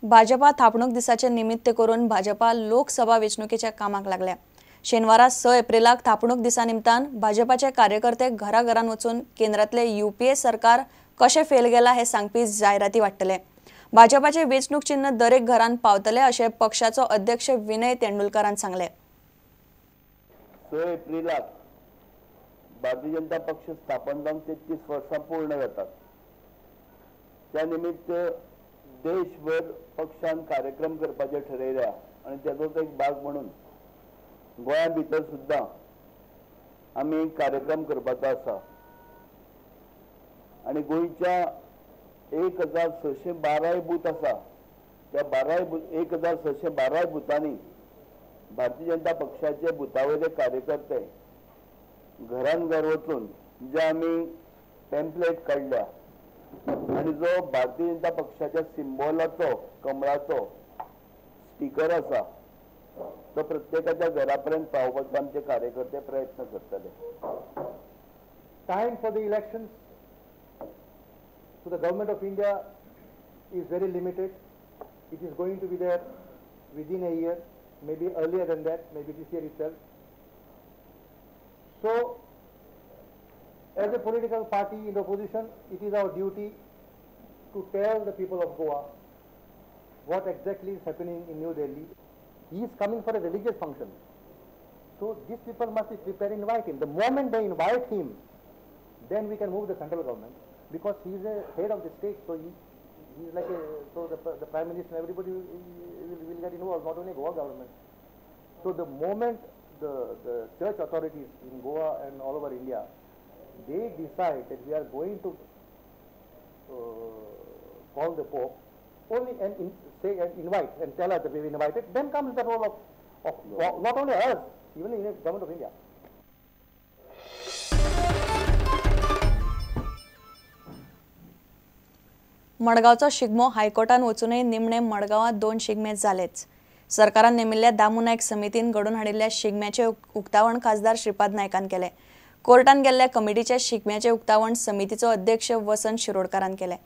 भाजपा थापणूक दिसाचे निमित्त करून भाजपा लोकसभा वेंचणुकेच्या कामाक लागल्या। शेनवारा 6 एप्रिलाक थापणूक दिसा निमतान भाजपाचे कार्यकर्ते घराघरान वचून केंद्रातले यूपीए सरकार कशें फेल गेला हे सांगपी जायराती वांट्टले। भाजपाचे वेंचणूक चिन्ह दरेक घरान पावतले अशें पक्षाचो अध्यक्ष विनय तेंडुलकरान सांगले। 6 एप्रिलाक भारतीय जनता पक्ष स्थापन जावन 33 वर्सां पूर्ण जातात। त्या निमित्त देशभर पक्षान कार्यक्रम करपाचे ठरयल्या आनी ताचोच एक भाग म्हणून गोंया भितर सुद्दां आमी कार्यक्रम करपाचो आसा आनी गोंयच्या 1612 बूथ आसा, त्या 1612 बुथांनी भारतीय जनता पक्षाचे बुथावयले कार्यकर्ते घरान घर वचून जे आमी पॅम्पलेट काडल्या आनी जो भारतीय जनता पक्षाच्या सिंबॉलाचो कमळाचो स्टिकर आसा तो प्रत्येकाच्या घरापर्यंत पावोवपाचो आमचे कार्यकर्ते प्रयत्न करतले। Time for the elections to the government of India is very limited. It is going to be there within a year, maybe earlier than that, maybe this year itself. So, as a political party in the opposition, it is our duty to tell the people of Goa what exactly is happening in New Delhi. He is coming for a religious function. So these people must be prepared to invite him. The moment they invite him, then we can move the central government, because he is a head of the state. So he is like a, so the prime minister and everybody will get involved, not only Goa government. So the moment the church authorities in Goa and all over India, they decide that we are going to call the Pope, only and say and invite and tell us that we have invited, then comes the role of not only us, even in the government of India. मडगांवचो Shigmo हायकोर्टान वचूनय निमणे मडगांवांत 2 शिगमे जालेच। सरकारान नेमिल्ल्या दामू नायक समितीन घडोवन हाडिल्ल्या शिगम्याचें उक्तावण खासदार श्रीपाद नायकान केलें। कोर्टान गेल्ल्या कमिटीच्या शिगम्याचें उक्तावण समितीचो अध्यक्ष वसंत शिरोडकारान केलें।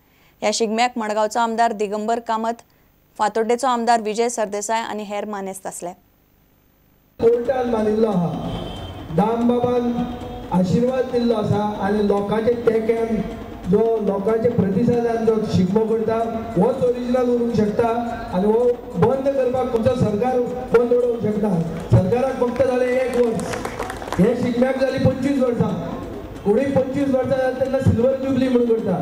ह्या शिगम्याक मडगांवचो आमदार दिगंबर कामत, फातोड्डेचो आमदार विजय सरदेसाय आनी हेर मानेस्त आसले। कोर्टान मानिल्लो आहा, दामबाबान आशिर्वाद दिल्लो आसा आनी लोकांचे तेंक्यान जो लोकांचे प्रतिसादान जो शिगमो करता होच ओरिजिनल उरूंक शकता आनी हो बंद करपाक खंयचो सरकार बंद उडोवंक शकता। सरकाराक फक्त जालें 1 वर्स, हे शिगम्याक जाली 25 वर्सां, कोणूय 25 वर्सां जाली तेन्ना सिल्वर जुबली म्हणून करता।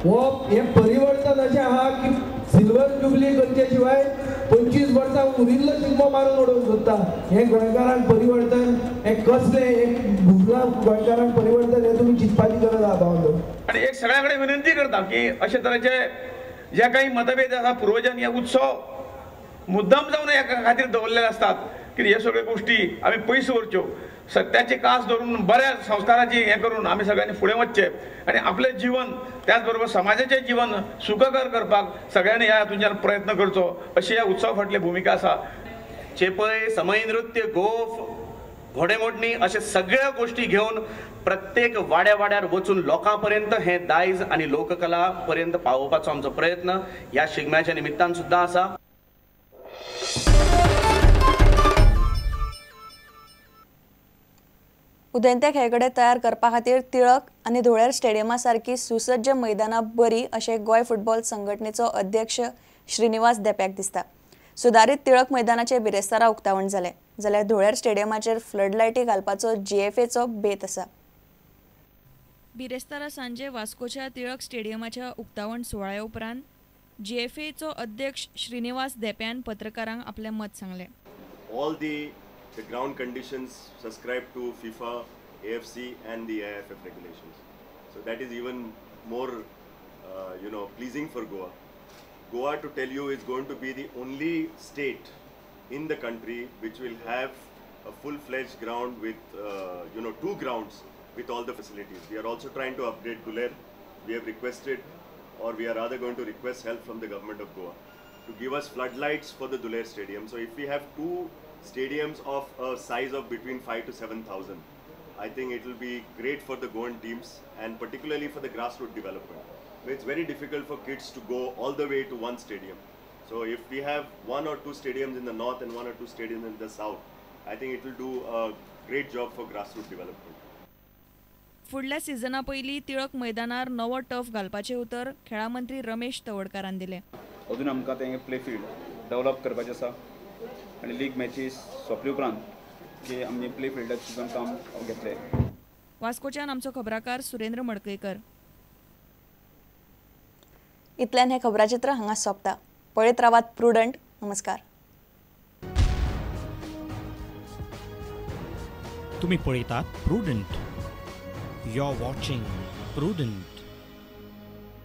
हो हें परिवर्तन अशें आहा की सिल्वर जुबली करचे शिवाय 25 वर्सां उरिल्लो शिगमो मारून उडोवंक सोदता। हें गोंयकारांक परिवर्तन हें कसलें, हें घुसलां गोंयकारांक परिवर्तन हें तुमी चिंतपाची गरज आहा भावांनो। आनी एक सगळ्या कडेन विनंती करता की अशे तरेचे जे काही मतभेद आसा पुर्वजांनी हे उत्सव मुद्दाम जावन ह्या खातीर दवरलेले आसतात की हे सगळ्यो गोश्टी आमी पयस व्हरच्यो, सत्याची कास धरून बऱ्या संस्काराची हें करून आमी सगळ्यांनी फुडें वचचें आनी आपलें जीवन त्याच बरोबर समाजाचें जीवन सुखकर करपाक सगळ्यांनी ह्या हातूंतल्यान प्रयत्न करचो अशी ह्या उत्सवा फाटली भुमिका आसा। चेपय, समय नृत्य, गोफ, घोडेमोडणी अशे सगळ्या गोष्टी घेवन प्रत्येक वाड्या वाड्यार वचून लोकां पर्यंत हे दायज आनी लोककला पर्यंत पावोवपाचो आमचो प्रयत्न ह्या शिगम्याच्या निमित्तान सुद्दां आसा। उदेंते खेळगडे तयार करपा खातीर टिळक आनी धुळेर स्टेडियमा सारकी सुसज्ज मैदानां बरी अशें गोंय फुटबॉल संघटनेचो अध्यक्ष श्रीनिवास देप्याक दिसता। सुदारीत टिळक मैदानाचे बिरेस्तारा उक्तावण जालें, जाल्यार धुळेर स्टेडियमाचेर फ्लडलायटी घालपाचो जीएफएचो बेत आसा। बिरेस्तारा सांजे वास्कोच्या टिळक स्टेडियमाच्या उक्तावण सुवाळ्या उपरांत जीएफएचो अध्यक्ष श्रीनिवास देप्यान पत्रकारांक आपलें मत सांगलें। All the ground conditions subscribe to FIFA, AFC and the AIFF regulations. So that is even more, pleasing for Goa. Goa, to tell you, is going to be the only state in the country which will have a full-fledged ground with, 2 grounds with all the facilities. We are also trying to upgrade Duler. We have requested, or we are rather going to request help from the government of Goa to give us floodlights for the Duler Stadium. So if we have 2 stadiums of a size of between 5,000 to 7,000, I think it will be great for the Goan teams and particularly for the grassroots development. It's very difficult for kids to go all the way to one stadium. So if we have 1 or 2 stadiums in the north and 1 or 2 stadiums in the south, I think it will do a great job for grassroots development. फुडल्या सिजना पयलीं टिळक मैदानार नवो turf घालपाचें उतर खेळां मंत्री रमेश तवडकारान दिलें. अजून आमकां तें प्ले फिल्ड डेव्हलप करपाचें आसा आनी लीग मॅचीस सोंपले उपरांत की आमी प्ले फिल्डाचें काम घेतलें. वास्कोच्यान आमचो खबराकार सुरेंद्र मडकयकर. इतल्यान हें खबराचित्र हांगा सोंपता. पळयत रावात प्रुडंट. नमस्कार. तुम्ही पळयतात Prudent. You're watching Prudent.